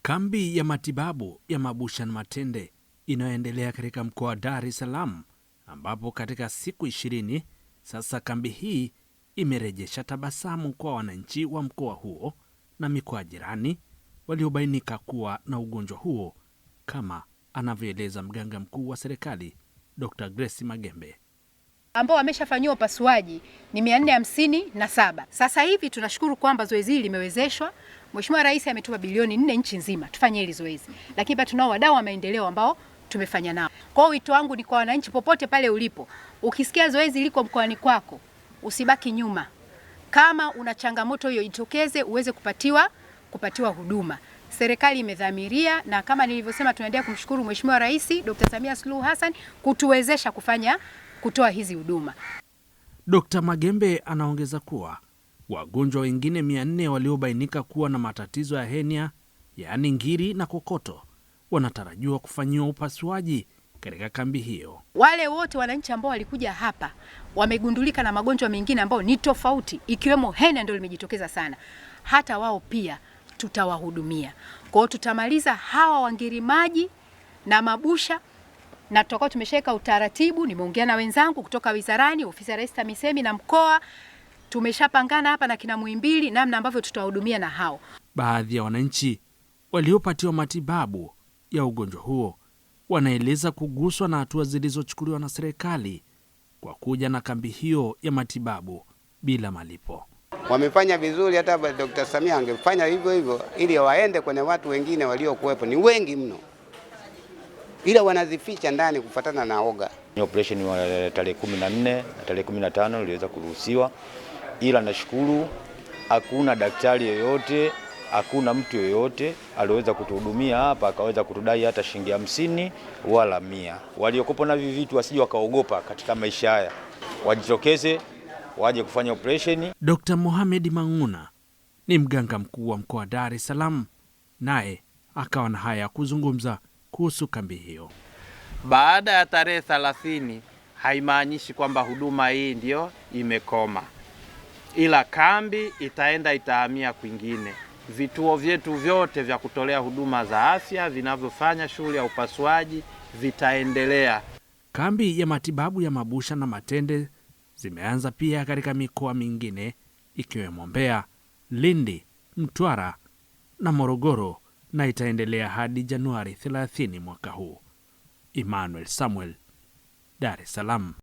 Kambi ya matibabu ya Mabusha na Matende inayoendelea katika mkoa wa Dar es Salaam, ambapo katika siku 20 sasa kambi hii imerejesha tabasamu kwa wananchi wa mkoa huo na mikoa jirani waliobainika kuwa na ugonjwa huo, kama anavyoeleza mganga mkuu wa serikali Dr. Grace Magembe. Ambao wameshafanyiwa upasuaji ni 457. Sasa hivi tunashukuru kwamba zoezi hili limewezeshwa. Mheshimiwa Rais ametupa bilioni 4 nchi nzima tufanye hili zoezi, lakini pia tunao wadau wa maendeleo ambao tumefanya nao. Kwa hiyo wito wangu ni kwa wananchi popote pale ulipo, ukisikia zoezi liko mkoani kwako usibaki nyuma. Kama una changamoto hiyo itokeze uweze kupatiwa huduma. Serikali imedhamiria na kama nilivyosema, tunaendelea kumshukuru Mheshimiwa Rais Dr. Samia Suluhu Hassan kutuwezesha kutoa hizi huduma. Dr. Magembe anaongeza kuwa wagonjwa wengine 400 waliobainika kuwa na matatizo ya henia, yaani ngiri na kokoto, wanatarajiwa kufanyiwa upasuaji katika kambi hiyo. Wale wote wananchi ambao walikuja hapa wamegundulika na magonjwa mengine ambayo ni tofauti, ikiwemo henia ndio limejitokeza sana, hata wao pia tutawahudumia. Kwa hiyo tutamaliza hawa wangirimaji na mabusha na tutakuwa tumeshaweka utaratibu. Nimeongea na wenzangu kutoka wizarani, ofisi ya Rais TAMISEMI na mkoa, tumeshapangana hapa na kina Muhimbili namna ambavyo tutawahudumia na hao. Baadhi ya wananchi waliopatiwa matibabu ya ugonjwa huo wanaeleza kuguswa na hatua zilizochukuliwa na serikali kwa kuja na kambi hiyo ya matibabu bila malipo. Wamefanya vizuri, hata Dr. Samia angefanya hivyo hivyo ili waende kwenye watu wengine waliokuwepo, ni wengi mno, ila wanazificha ndani kufuatana na oga. Operation wa tarehe 14 na tarehe 15 iliweza kuruhusiwa, ila nashukuru hakuna daktari yoyote, hakuna mtu yoyote aliweza kutuhudumia hapa akaweza kutudai hata shilingi 50 wala 100. Waliokopo na hivi vitu wasije wakaogopa katika maisha haya, wajitokeze waje kufanya operation. Dr. Mohamed Mang'una ni mganga mkuu wa mkoa wa Dar es Salaam, naye akawa na haya ya kuzungumza kuhusu kambi hiyo. Baada ya tarehe 30 haimaanishi kwamba huduma hii ndiyo imekoma, ila kambi itahamia kwingine. Vituo vyetu vyote vya kutolea huduma za afya vinavyofanya shughuli ya upasuaji vitaendelea. Kambi ya matibabu ya Mabusha na Matende zimeanza pia katika mikoa mingine ikiwemo Mbeya, Lindi, Mtwara na Morogoro na itaendelea hadi Januari 30 mwaka huu. Emmanuel Samuel, Dar es Salaam.